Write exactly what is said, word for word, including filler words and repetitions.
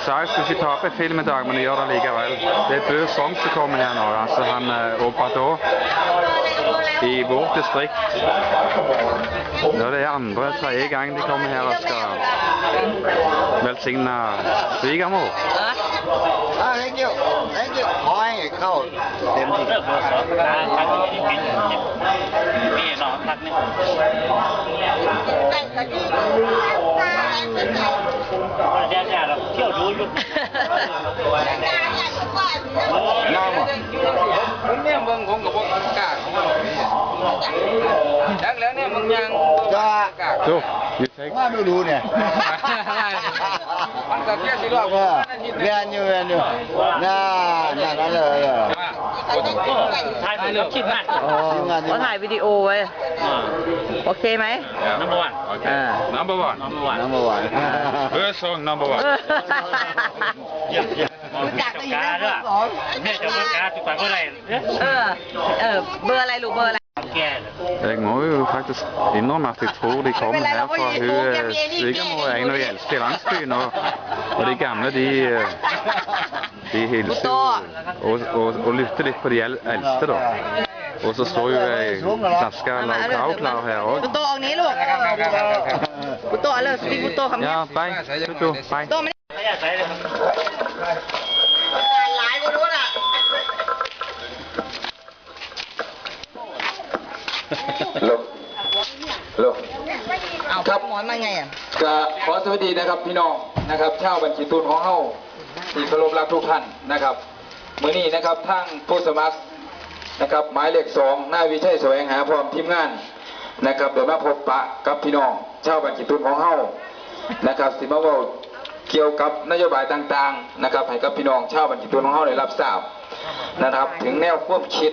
Sa jeg skulle ikke ta opp en film i dag, men jeg gjør det likevel. Det er Børsong som kommer her nå, altså han eh, Obato i vårt distrikt. Da er det andre, tredje gang de kommer her og skal velsigne svigermor. Ah, thank you. Thank you. ขอให้เข้าเต็มที่ มีน้องพักนี่เดี๋ยวเนี่ยเราเที่ยวดูอยู่ งามอ่ะ ผมเนี่ยเบิ่งผมกับพวกกล้าเขาว่าจักแล้วเนี่ยมึงยัง จ้า กล้า So, you take มาดูดูเนี่ย มันก็แค่สิรอบ เออแมนอยู่แมนอยู่น่าน่านั่นเลยเออ ถ่ายรูปกับคิดมาก ทีมงาน เขาถ่ายวิดีโอไว้ โอเคไหม number one โอเค อ่า number one number one number one Børsong number one เจ้ากาด้วยเนี่ยเจ้ากาจุดไปก็ได้ เออ เออ เบอร์อะไรลูกเบอร์อะไร แก่ Jeg må jo faktisk innrømme at jeg tror de kommer her fra hun eh, svigermor er en av de eldste i landsbyen. Og, og de gamle, de, eh, de hilser jo og, og, og lytter litt på de el- eldste, da. Og så står jo ei flaske Laucau klar her คุณ òg. โตออกนี้ลูก คุณโตเอาเลยพี่คุณโตคำนี้ Ja, bye. Pluto, bye. โตมานี่ ลบลบ เอา ครับ หมอนมาไงอ่ะ ก็ขอสวัสดีนะครับพี่น้องนะครับชาวบัญชีตูนของเฮาที่เคารพรักทุกท่านนะครับมื้อนี้นะครับทางผู้สมัครนะครับหมายเลขสองนายวิชัยแสวงหาพร้อมทีมงานนะครับเดี๋ยวมาพบปะกับพี่น้องชาวบัญชีตูนของเฮานะครับสิมาเว้าเกี่ยวกับนโยบายต่างๆนะครับให้กับพี่น้องชาวบัญชีตูนของเฮาได้รับทราบนะครับถึงแนวความคิด